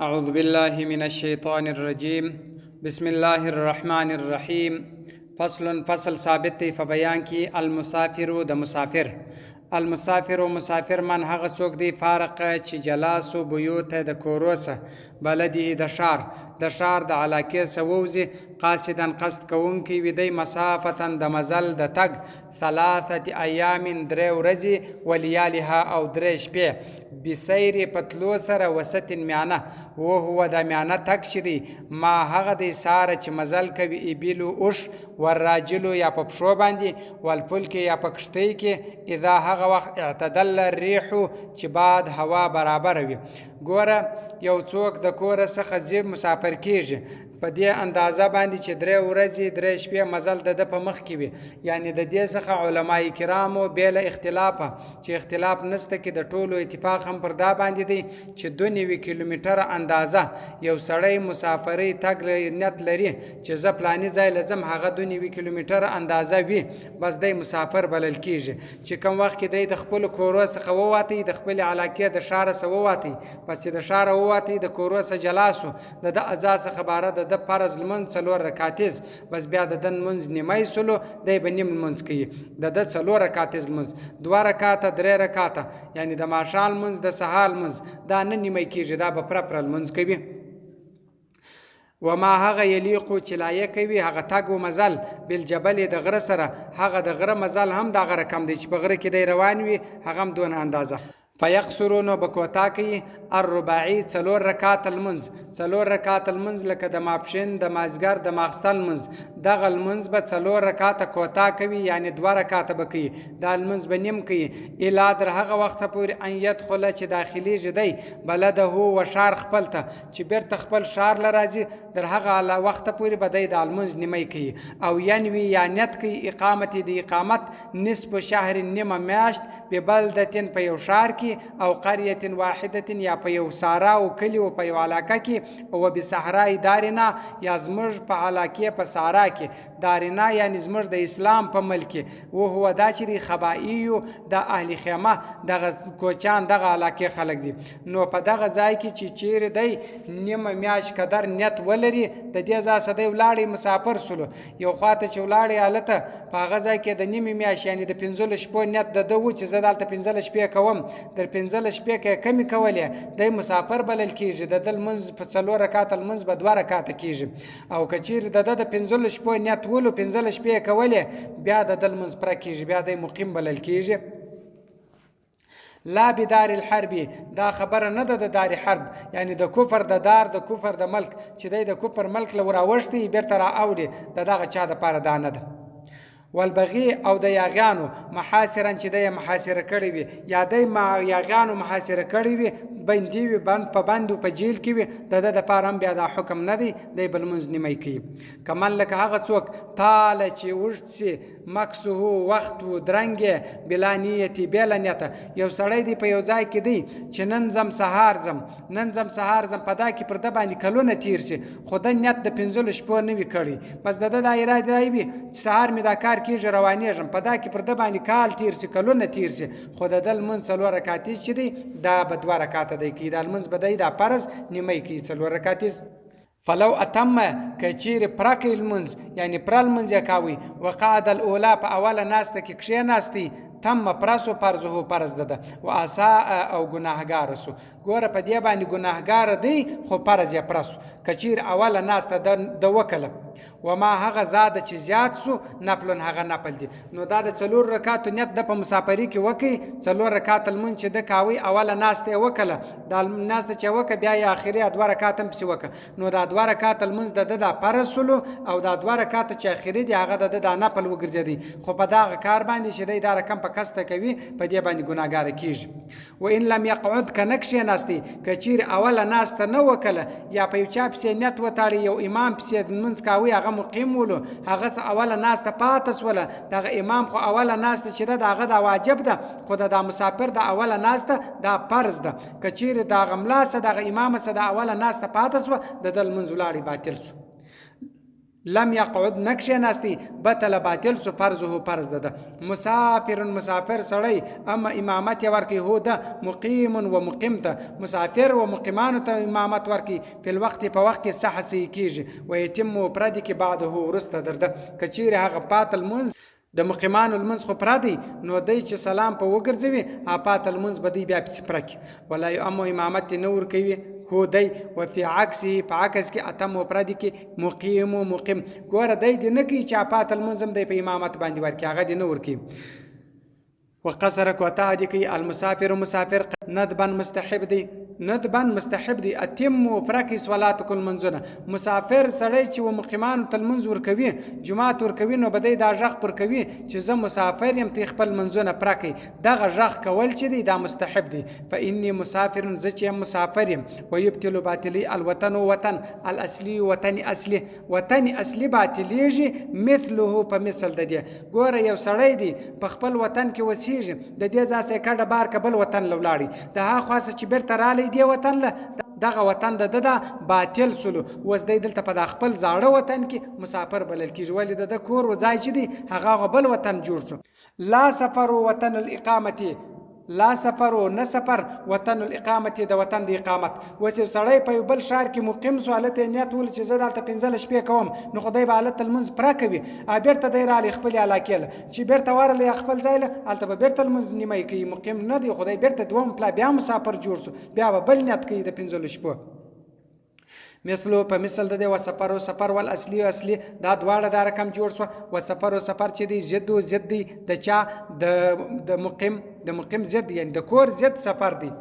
أعوذ بالله من الشيطان الرجيم بسم الله الرحمن الرحيم فصل فصل ثابت دی په بیان کې المسافر د مسافر المسافر مسافر من هغه څوک دی فارق چې جلا سو بیوت د کورو سه بلده د ښار د ښار د علاقې سه ووځي قاصدا قصد کوونکی وي دی مسافتا د مزل د تګ ثلاثة ایام درې ورځې ولیالها او درې شپې بسیر په تلو سره وسط میانه وهو دا میانه تګ چې دی ما هغه دی ساره چې مزل کوي ابلو اوښ والراجلو یا په پښو باندې والفلک یا په کښتۍ کې اذا هغه وخت اعتدل الريح چې باد هوا برابره وي. ګوره یو څوک د کوره څخه ځي مسافر کیږي په دې اندازه باندې چې درې ورځې درې شپې مزل د ده په مخ کې وي، یعنې د دې څخه علماء کرامو بې له اختلافه چې اختلاف نشته کې د ټولو اتفاق هم پر دا باندې دی چې 92 کیلومتره اندازه یو سړی مسافرۍ تګ نیت لري چې زه پلاني ځای له ځم هغه 92 کیلومتره اندازه وي بس دی مسافر بلل کیږي. چې کوم وخت کې دی د خپلو کورو څخه وواتی، د خپلې علاقې د ښاره څخه وواتی، پس چې د ښاره وواتی د کورو څخه جلا سو، د ده اعضاء څخه باره د ده فرض لمونځ څلور رکعتیز، بس بیا د ده لمونځ نیمی سولو، دی به نیم لمونځ کوي، د ده څلور رکعتیز لمونځ، دوه رکعته، درې رکعته، یعنی د ماښام لمونځ، د سهار لمونځ، دا نه نیمی کیږي، دا به پره پره لمونځ کوي. وما هغه یلیقو چې لایق وي هغه تګ و مزل بالجبل د غره سره، هغه د غره مزل هم دغه رقم دی چې په غره کې دی روان وي هغه هم دونه اندازه. فیقصرو نو به کوتا کوي الرباعي څلور رکعته لمونځ، څلور رکعته لمونځ لکه د ماپښین، د مازیګر، د ماخستن لمونځ، دغه لمونځ به څلور رکعته کوتا کوي یعنې دوه رکعته به کوي، دا لمونځ به نیم کوي الی در هغه وخته پورې ان یدخله چې داخلیږي دی بلده و ښار خپل ته، چې بیرته خپل ښار له راځي در هغه له وخته پورې به دی دا لمونځ نیمی کوي او ینوي یا نیت کوي اقامت د اقامت نصف شهر نیمه میاشت ببلدة په یو ښار کې او قریة واحدة یا په یو سارا او کلي او په یو علاقه کې او بصحراء دارنا یا زموږ په علاقې په سارا کې دارنا یعنی زموږ د اسلام په ملک کې وهو دا چې دی خبائیو د اهل خیمه دغه کوچان دغه علاقې خلک دي نو په دغه ځای کې چې چیرې دی نیمه میاشت قدر نیت ولري د دې ځای څخه دی ولاړی مسافر سولو یو خواته چې ولاړی هلته په هغه ځای کې د نیمې میاشت یعنی د 15 شپو نیت د ده و چې زه دلته 15 شپې کوم در 15 شپې که کمې کولې دی مسافر بلل کېږي د ده لمونځ په څلور رکعته لمونځ به دوه رکعته کېږي او که چیرې د ده د 15 شپو نیت ولو 15 شپې یې کولې بیا د ده لمونځ پوره کېږي بیا دی مقیم بلل کېږي. لا بدار الحرب دا خبره نه ده د دار حرب یعنی د کفر د دار د کفر د ملک چې دی د کفر ملک له وراوښتي بیرته را اوړي د دغه چا دپاره دا نه ده. والبغي او د یاغیانو محاصرا چې دی محاصره کړی وي یا دی یاغیانو محاصره کړی وي بندي وي بند په بند په جیل کې وي د ده دپاره هم بیا دا حکم نه دی دی به لمونځ نیمی کوي. کمن لکه هغه څوک تاله چې اوږد سي مکسه وخت و درنګ یې بلا نیتي بې له نیته یو سړی دی په یو ځای کې دی چې نن ځم سهار ځم نن ځم سهار ځم په دا کې پر ده باندې کلونه تیر سي خو ده نیت د 15 شپو نه وي کړی بس د ده دا اراده دی وي چې سهار مې دا کار کېږي روانېږم په دا کې پر ده باندې کال تیر سي کلونه تیر سي خو د ده لمونځ څلور رکعتیز چې دی دا به دوه رکعته دی کوي دا لمونځ به دی دا فرض نیمه کوي څلور رکعتیز. فلو اتم که چیرې پره کوي لمونځ یعنی پره لمونځ یې کاوی وقعد الاولی په اوله ناسته کې کښېناستی تم پره سو فرضه فرض دده و اساء او ګناهګار سو ګوره په دې باندې ګناهګار دی خو فرض یې پره سو که چیرې اوله ناسته د وکله وما هغه زاد چې زیات سو نفلن هغه نفل دی نو دا د څلور رکعاتو نیت د په مسافری کې وکي څلور رکعات لمونځ چې د کاوي اوله ناسته یې وکله دا ناسته چې وکه بیا یې اخري دوه رکعات هم پسې وکه نو دا دوه رکعات لمونځ د ده دا فرض سولو او دا دوه رکعات چې اخري دي هغه د ده دا نفل وګرځېدی خو په دغه کار باندې چې دی دا رقم په کسته کوي په دې باندې ګناهګاره کیږي. و ان لم یقعد که نه کښېناستی که چیرې اوله ناسته نه وکله یا په یو چا پسې نیت وتاړي یو امام پسې لمونځ کاوی هغه مقیم ولو هغه څه اوله ناسته پاته سوله دغه امام خو اوله ناسته چې ده د هغه دا واجب ده خو د دا مسافر د اوله ناسته دا فرض ده که چیرې دغه ملا څه دغه امام څه د اوله ناسته پاته سوه د ده لمونځ ولاړی باطل سو. لم يقعد نه کښېناستی، بطل باطل سو فرضه فرض دده. مسافر مسافر سړی اما امامت یې ورکوي هو ده مقیم و مقیم ته، مسافر و مقیمانو ته امامت ورکوي فی الوقت په وخت کې صح صحیح کیږي، ویتم پردي کې بعده وروسته درده، که چیرې هغه پاته لمونځ د مقیمانو لمونځ خو پره دی نو دی چې سلام په وګرځوي هغه پاته لمونځ به دی بیا پسې پره کړي. ولا یؤم امامت دې نه ورکوي هو دی وفي عکسه په عکس کې اتم و پردي کې مقیم و مقیم ګوره دی دې نه کوي چې هغه پاته لمونځ هم دی په امامت باندې ورکړي هغه دې نه ورکوي. وقصر کوتاه دي کوي المسافر مسافر ندبا مستحب دی ندبا مستحب دی اتمو فرکی صلاتکم لمونځونه مسافر سړی چې و مقیمانو ته لمونځ ورکوي جومات ورکوي نو به دی دا غږ پر کوي چې زه مسافر یم تی خپل لمونځونه پره کوي دغه غږ کول چې دی دا مستحب دی فانی مسافر زه چې مسافر یم ویبتل باطلی الوطن وطن الاصلي وطن اصلي وطن اصلي باطلیږي مثله په مثل د دې. ګوره یو سړی دی په خپل وطن کې وسیږي د دې ځای څخه یې کډه بار که بل وطن له ولاړی د ها خوا څخه چې بیرته رالی دې وطن له دغه وطن د ده دا باطل سولو اوس دی دلته په دا خپل زاړه وطن کې مسافر بلل کیږي ولې د ده کور و ځای چې دی هغه هغه بل وطن جوړ سو. لا سفر وطن الاقامة لا سفر نه سفر وطن الاقامة د وطن د اقامت. اوس یو سړی په یو بل ښار کې مقیم سو هلته یې نیت ولو چې زه دلته 15 شپې کوم نو خو دی به هلته لمونځ پوره کوي او بیرته دی رالی خپلې علاقې له چې بیرته ورغلی خپل ځای له هلته به بیرته لمونځ نیمه کوي مقیم نه دی خو دی بیرته دوم پلا بیا مسافر جوړ سو بیا به بل نیت کوي د 15 شپو. مثلو په مثل د دی وسفر سفر ول اصلي اصلي دا دواړه دا رقم جوړ سو وسفر سفر چې دی ضد او ضد دی د چا د د مقیم د مقیم ضد یعنی د کور ضد سفر دی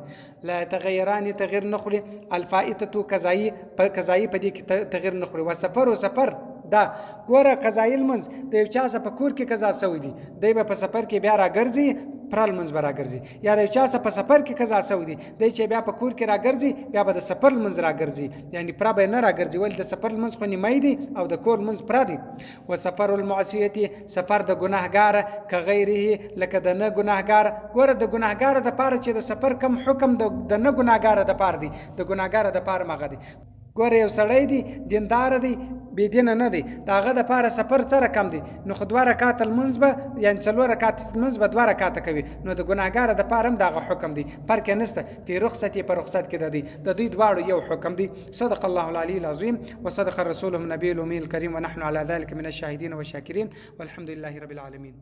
لا تغیران تغیر نه خوري الفائته قضایی په قضایی په دې کې تغیر نه خوري وسفر سفر دا ګوره قضایي لمونځ د یو چا څخه په کور کې قضا سوی دی دی به په سفر کې بیا راګرځي پر لمونځ به راګرځي یا د یو چا څخه په سفر کې قضا سوی دی دی چې بیا په کور کې راګرځي بیا به د سفر لمونځ راګرځي یعنی پر به نه راګرځي ولې د سفر لمونځ خو نیمه دی او د کور لمونځ پر دی. و سفر المعصیت سفر د ګناهګار که غیره لکه د نه ګناهګار ګوره د ګناهګار د پاره چې د سفر کم حکم د نه ګناهګار د پاره دی د ګناهګار د پاره مغه دی. ګوره یو سړی دی دیندار دی بې دینه نه دی د هغه دپاره سفر څه رقم دی نو خو دوه رکعته لمونځ به یعنی څلور رکعته لمونځ به دوه رکعته کوي نو د ګناهګار دپاره هم د هغه حکم دی فرق یې نشته فی رخصت په رخصت کې د دی د دوی دواړو یو حکم دی. صدق الله العلی العظیم وصدق رسوله النبی الأمی الکریم ونحن علی ذلک من الشاهدین والشاکرین والحمد لله رب العالمین.